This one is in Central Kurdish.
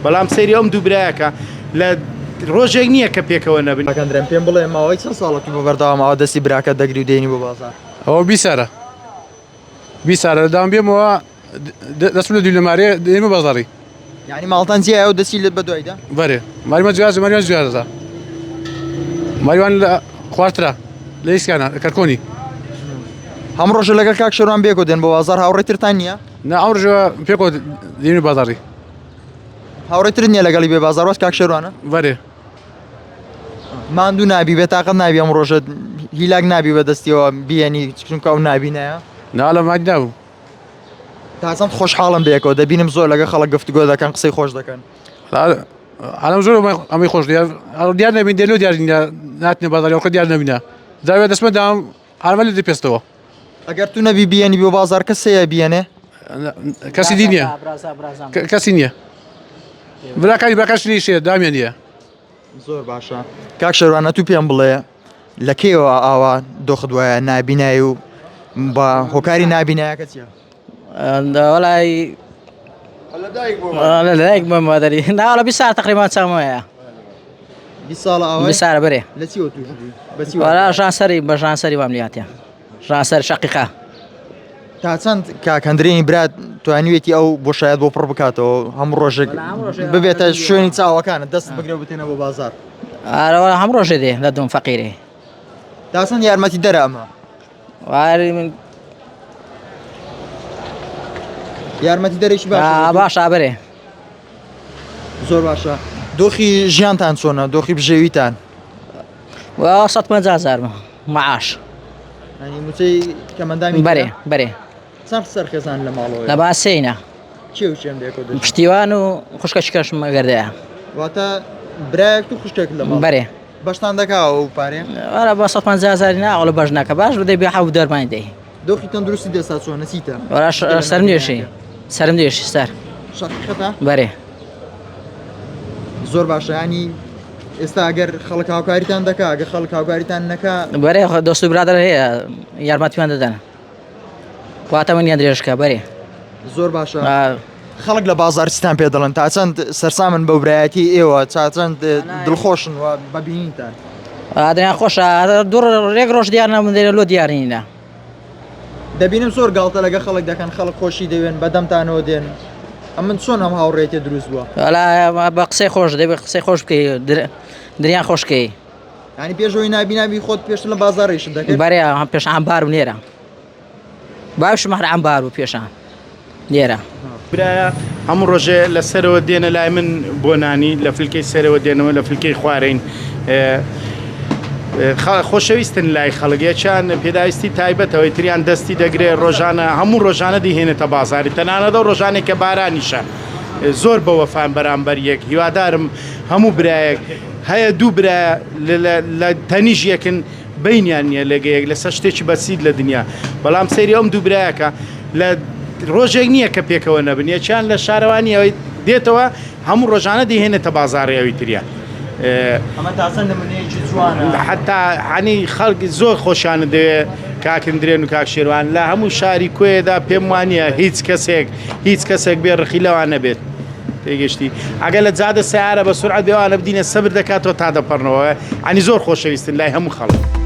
بەڵام سەیری ئەم دوو برایەکە لە ڕۆژێک نییە کە پێکەوە نەبن. کاک ئەندرێن پێم بڵێ ماوەی چەند ساڵە تو بە بەردەوام ئاوا دەستی براکەت دەگری و دێنی بۆ بازاڕ؟ ئەوە بیسارە بیسارە لە دام بێمەوە دەستم لە دوو لە مارێ دێمە بازاڕی. یعنی ماڵتان جیایە و دەستی لە بەدوایدا؟ بەرێ ماریمان جیاز ماریان جیازە ماریوان لە خوارترە لە ئیسکانە کەرکۆنی. هەم ڕۆژە لەگەڵ کاک شێروان بێکۆ دێن بۆ بازاڕ هاوڕێ ترتان نییە؟ نا ئەم ڕۆژە پێکەوە دێنە بازاڕی. هاوڕێ ترت نییە لەگەڵی بێ بازاڕ بەس کاک شێروانە؟ بەرێ. ماندوو نابی بێتاقەت نابی ئەم ڕۆژە هیلاک نابی بە دەستیەوە بیێنی چونکە ئەو نابینایە؟ نا لە مادی نابوو. تا چەند خۆشحاڵم بەیەکەوە دەبینم زۆر لەگە خەڵک گفتوگۆ دەکەن قسەی خۆش دەکەن. ئەم زۆر ئەمەی خۆش دیار دیار نەبین دێلۆ دیار ناتنە بازاڕی ئەوکە دیار نەبینە جاوێ دەستمە دام ئارمە لە پێستەوە. ئەگەر تو نەبی بیێنی بۆ بازاڕ کەس هەیە بیێنێ؟ کەسی دی نییە کەسی نییە براکانی براکەش نیشێ دامیان نییە. زۆر باشە کاک شێروان ئەتوو پێم بڵێ لە کەیەوە ئاوا دۆخت وایە نابینای و بە هۆکاری نابینایەکە چییە؟ وەڵای لەدایک بووم مادەری ناوەڵە 20 سال تقریبا چاوم وایە 20 ساڵە ئاوای 20 سالە بەرێ لە چیەوە تووش بووی بە چی وەڵا ژانسەری بە ژانسەری وام لێهاتیە ژانسەر شەقیقە تا چەند کاک هەندرێنی برات توانیوێتی ئەو بۆشایەت بۆ پڕ بکاتەوە هەموو ڕۆژێک ببێتە شوێنی چاوەکانت دەست بگرە و بتێنە بۆ بازار ئارەوە هەم ڕۆژێ دێ لە دوم فەقیری تا چەند یارمەتی دەرە ئەمە واری من یارمەتی دەرێکی باشە باشە بەرێ زۆر باشە دۆخی ژیانتان چۆنە دۆخی بژێویتان وا 150 هزار معاش ینی موچەی کەمەندامی بەرێ بەرێ چەند سەر خێزان لە ماڵەوە لە باسێینە کێ و کێم لێکۆ دەژین؟ پشتیوان و خوشکە شکەشم گەردەیە واتە برایەک و خوشکێک لە ماڵ بەرێ بەشتان دەکا ئەو پارەیە ئەرە بە 150 هزاری ناوەڵە بەش ناکە باش بدەی بێ حەوت دەرمانی دەی دۆخی تەندروستی دێستا چۆنە چیتە وەرا سەرم دێشی سەرم دێشی سەر شەقیقەتە بەرێ زۆر باشە ینی ئێستا ئەگەر خەڵک هاوکاریتان دەکا ئەگەر خەڵک هاوکاریتان نەکا بەرێ دۆست و برادەر هەیە یارمەتیمان دەدەن واتە منیان درێژکە بەرێ زۆر باشە خەڵک لە بازار چیتان پێ دەڵێن تا چەند سەرسامن بە برایەتی ئێوە چا چەند دڵخۆشن و بەبینینتان ئادریان خۆشە دوو ڕێک ڕۆژ دیار نەبوون دێرە لۆ دیارینە دەبینم زۆر گاڵتە لەگە خەڵک دەکەن خەڵک خۆشی دەوێن بەدەمتانەوە دێن ئەمن چۆن ئەم هاوڕێتێ دروست بووە بە قسەی خۆش دەبێت قسەی خۆش بکەی دریان خۆشکەی ینی پێشەوەی نابینابی خۆت پێشتر لە بازاڕیشت دەکرد بەرێ پێش عەمبار و نێرە باوشم هەر عەمبار بوو پێشان لێرە. برایە هەموو ڕۆژێ لە سەرەوە دێنە لای من بۆ نانی لە فلکەی سەرەوە دێنەوە لە فلکەی خوارین خۆشەویستن لای خەڵک یەکیان پێداویستی تایبەتەوەی تریان دەستی دەگرێ ڕۆژانە هەموو ڕۆژانە دیهێنێتە بازاری تەنانەدە ڕۆژانێک کە بارانیشە زۆر بەوەفان بەرامبەر یەک هیوادارم هەموو برایەک هەیە دوو برا لە تەنیش یەکن بەینیان نییە لەگەیەک لەسەر شتێکی بەسیت لە دنیا بەڵام سەیری ئەم دوو برایەکە لە ڕۆژێک نییە کە پێکەوە نەبن یەکیان لە شارەوانی ئەوەی دێتەوە هەموو ڕۆژانە دەیهێنێتە بازاڕی ئەوی تریان ئەمە تاسە نمونەیەکی جوانە حتا هەنی خەڵک زۆر خۆشیانە دەوێ کاکندرێن و کاک شێروان لە هەموو شاری کوێدا پێم وانە هیچ کەسێک هیچ کەسێک بێ ڕخی لەوان نەبێت تێگەشتی ئەگەر لە جادە سیارە بە سرعەت بێوانە بدینە سەبر دەکاتەوە تا دەپەڕنەوە عنی زۆر خۆشەویستن لای هەموو خەڵک.